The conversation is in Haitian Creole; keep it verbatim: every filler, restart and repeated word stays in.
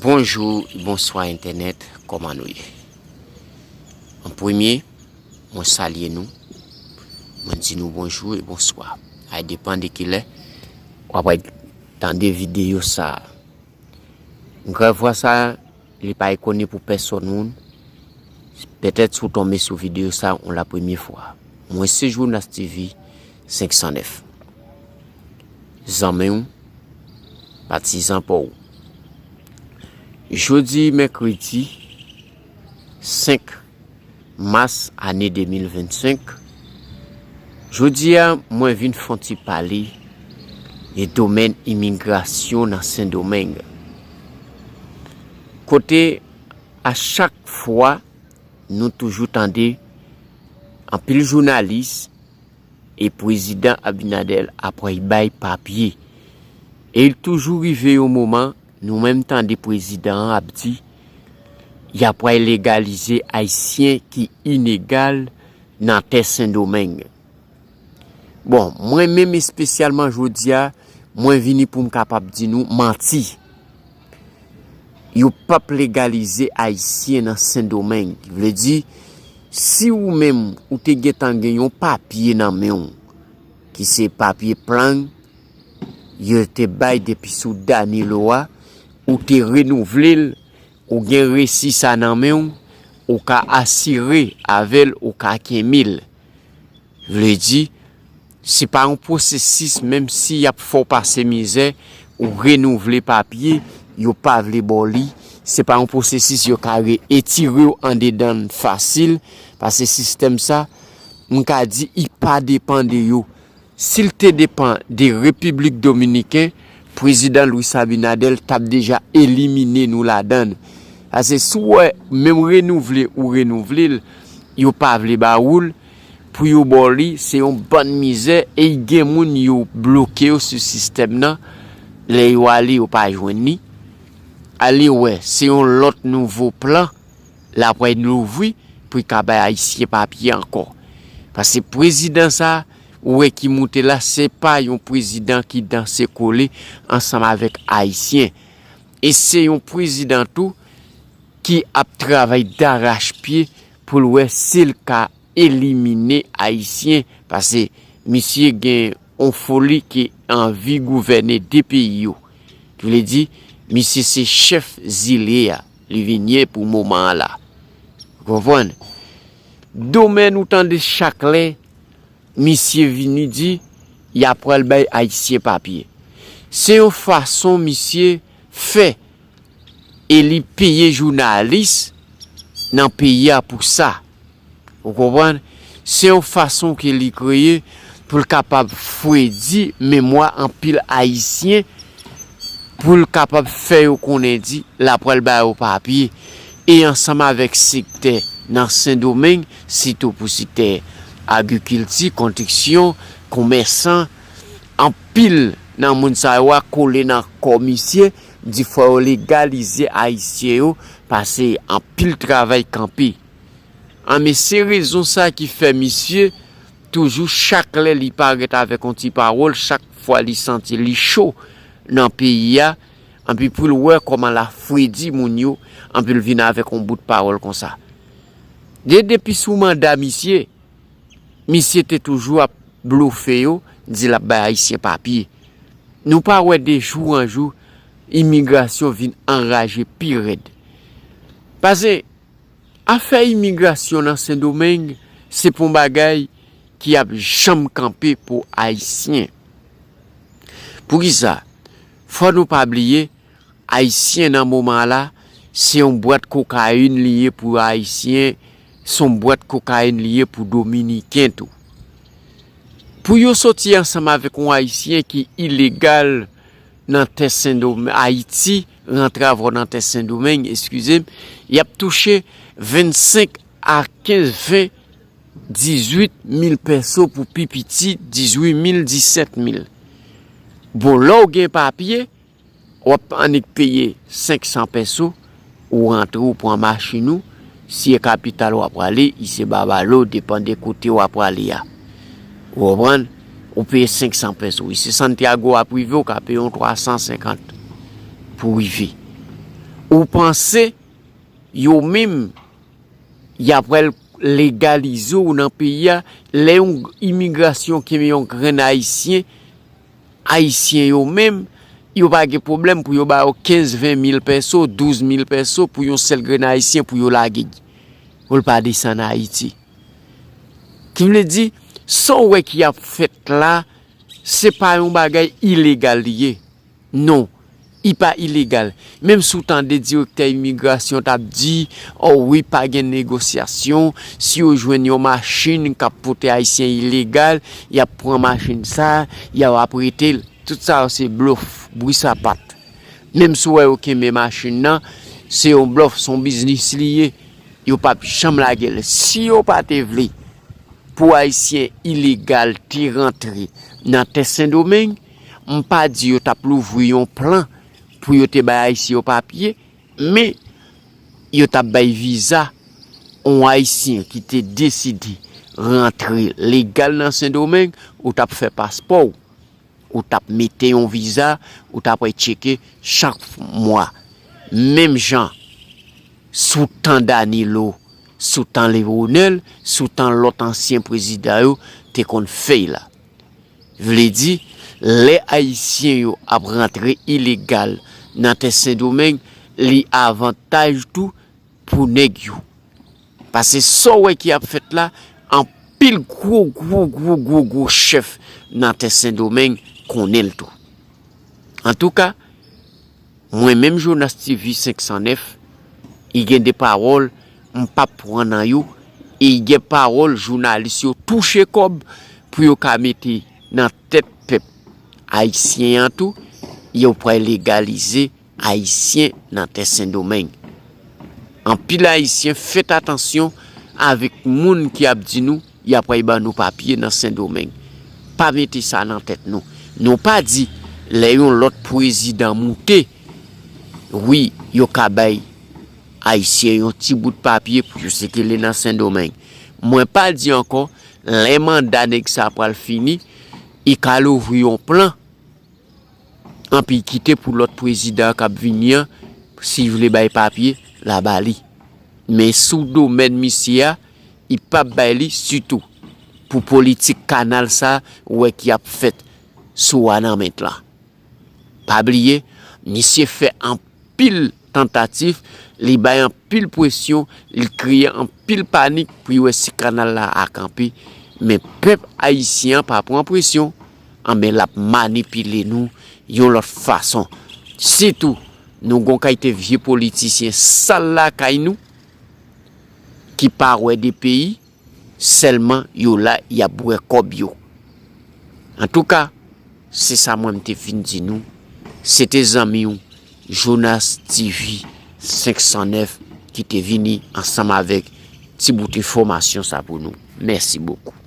Bonjou, bonswa entènèt, kòman nou ye? An premye, mwen salye nou, mwen di nou bonjou e bonswa. A depan de kilè w ap tande videyo sa a. Grèv vwa sa a, li pa ekone pou pèsòn moun. Petèt si w tonbe sou videyo sa a yon la premye fwa. Mwen se Jonas T V senk san nèf. Zanmi w, patizan pa w. Jodi mèkredi senk mas ane de mil vennsenk, jodi a mwen vin fè yon ti pale de domèn imigrasyon nan Sendomeng. Kote a chak fwa nou toujou tande anpil jounalis e prezidan Abinader apral bay papye. E l toujou rive yon moman, nou menm tande prezidan an ap di, y apral legalize Ayisyen ki ilegal nan tè Sendomeng. Bon, mwen menm espesyalman jodi a, mwen vini pou m kapab di nou manti. Yo p ap legalize Ayisyen nan Sendomeng. Ki vle di, si ou menm ou te gentan gen yon papye nan men w, ki se papye plang, yo te bay depi sou Danilo a, ou te renouvle l, ou gen resi sa nan men w, ou ka asire avè l, ou ka kenbe l. Vle di, se pa yon pwosesis, menm si y ap fè w pase mizè, ou renouvle papye, yo pa vle ba w li. Se pa yon pwosesis yo ka re-, retire w andedan l fasil, paske sistèm sa, m ka di, i pa depann de yo. Si l te depann de Repiblik Dominiken, prezidan Luis Abinader t ap deja elimine nou ladan l. Paske si w wè, menm renouvle ou renouvle l, yo pa vle ba ou l, pou yo ba w li, se yon bann mizè, e gen moun yo bloke yo sou sistèm nan, lè yo ale, yo pa jwenn li. Ale wè, se yon lòt nouvo plan, l apral louvri pou l ka bay Ayisyen papye ankò. Paske prezidan sa, ou wè ki moute la, se pa yon prezidan ki danse kole ansanm avèk Ayisyen. E se yon prezidan tou ki ap travay darachpye pou l wè si l ka elimine Ayisyen, paske misye gen yon foli ki anvi gouvène de peyi yo. Ki vle di, misye se chèf zile a, li vin ye pou moman an la. Ou konprann? Domèn ou tande chak lè, misye vini di, y apral bay Ayisyen papye. Se yon fason misye fè e li peye jounalis nan peyi a pou sa. Ou konprann? Se yon fason ke li kreye pou l kapab fredi memwa anpil Ayisyen, pou l kapab fè yo konnen di l apral ba yo papye. E ansanm avèk sektè nan Sendomeng, sitou pou sektè agrikilti, konstriksyon, komèsan, anpil nan moun sa yo a kole nan kò misye, di fò yo legalize Ayisyen yo, paske anpil travay kanpe. Anben, se rezon sa ki fè misye toujou, chak lè li parèt avèk yon ti pawòl, chak fwa li santi li cho nan peyi a, anpi pou l wè kòman l ap fredi moun yo, anpi l vin avèk yon bout pawòl konsa. De, depi sou manda misye, misye te toujou ap blofe yo, di l ap bay Ayisyen papye. Nou pa wè de jou an jou, imigrasyon vin anraje pi rèd. Paske afè imigrasyon nan Sendomeng, se pa yon bagay ki ap janm kanpe pou Ayisyen. Poukisa? Fò nou pa bliye, Ayisyen nan moman la, se yon bwat kokayin li ye pou Ayisyen, se yon bwat kokayin li ye pou Dominiken tou. Pou yo soti ansanm avèk yon Ayisyen ki ilegal nan tè Sendomeng, Ayiti, rantre avè w nan tè Sendomeng, eskize m, y ap touche vennsenk a kenz, ven, dizuit mil pèso pou pi piti, dizuit mil, disèt mil. Bon, lè w gen papye, w ap annik peye senk san pèso, ou rantre, ou pran machin ou, si e kapital w ap prale, i se Babalo, depann de kote w ap prale a. Ou konprann? Ou peye senk san pèso. I se Santiago w ap rive, ou ka peye yon twa san senkant pou rive. Ou panse yo menm y ap pral legalize w nan peyi a? Lè yon imigrasyon kenbe yon grenn ayisyen, ayisyen yo menm, yo pa gen pwoblèm pou yo ba yo kenz, ven mil pèso, douz mil pèso pou yon sèl grenn ayisyen pou yo lage l, pou l pa desann Ayiti. Ki vle di, sa w wè ki ap fèt la, se pa yon bagay ilegal li ye. Non, li pa ilegal. Menm si w tande direktè imigrasyon t ap di, o wi, pa gen negosyasyon, si yo jwenn yon machin k ap pote ayisyen ilegal, y ap pran machin sa, y ap ap rete l. Tout sa yo se blòf, bri sapat. Menm si w wè yo kenbe machin nan, se yon blòf, se yon biznis li ye. Yo p ap janm lage l. Si yo pa te vle pou ayisyen ilegal te rantre nan tè Sendomeng, m pa di yo t ap louvri yon plan pou yo te bay ayisyen yo papye, men yo t ap bay viza yon ayisyen ki te deside rantre legal nan Sendomeng, ou t ap fè paspò w, ou t ap mete yon viza, ou t ap al tcheke chak mwa. Menm jan sou tan Danilo, sou tan Lewonèl, sou tan lòt ansyen prezidan yo te konn fè l la. Vle di, lè ayisyen yo ap rantre ilegal nan tè Sendomeng, li avantaj tou pou nèg yo. Paske sa w wè ki ap fèt la, anpil gwo, gwo, gwo, gwo, gwo chèf nan tè Sendomeng konnen l tou. Antouka, mwen menm Jonas T V senk san nèf, i gen de pawòl m p ap pran nan yo, e i gen pawòl jounalis yo touche kòb pou yo ka mete nan tèt pèp ayisyen an tou, yo pral legalize ayisyen nan tè Sendomeng. Anpil ayisyen, fèt atansyon avèk moun ki ap di nou y ap pral ban nou papye nan Sendomeng. Pa mete sa nan tèt nou. Nou pa di lè yon lòt prezidan moute, wi, yo ka bay ayisyen yon ti bout papye pou yo sikile nan Sendomeng. Mwen pa di ankò, lè manda nèg sa pral fini, i ka louvri yon plan, anpi kite pou lòt prezidan k ap vini an, si l vle bay papye, l a ba li. Men sou domèn misye a, i p ap bay li, sitou pou politik kanal sa, ou wè ki ap fèt sou Wanament la. Pa bliye, misye fè anpil tantativ, li bay anpil presyon, li kreye anpil panik pou yo wè si kanal la a kanpe. Men pèp ayisyen an pa pran presyon, anben l ap manipile nou yon lòt fason. Sitou, nou gon kalite vye politisyen sal lakay nou, ki pa wè de peyi, sèlman yo la y ap bwè kòb yo. Antouka, se sa mwen m te vin di nou. Se te zanmi w, Jonas T V senk san nèf, ki te vini ansanm avèk ti bout enfòmasyon sa pou nou. Mèsi bokou.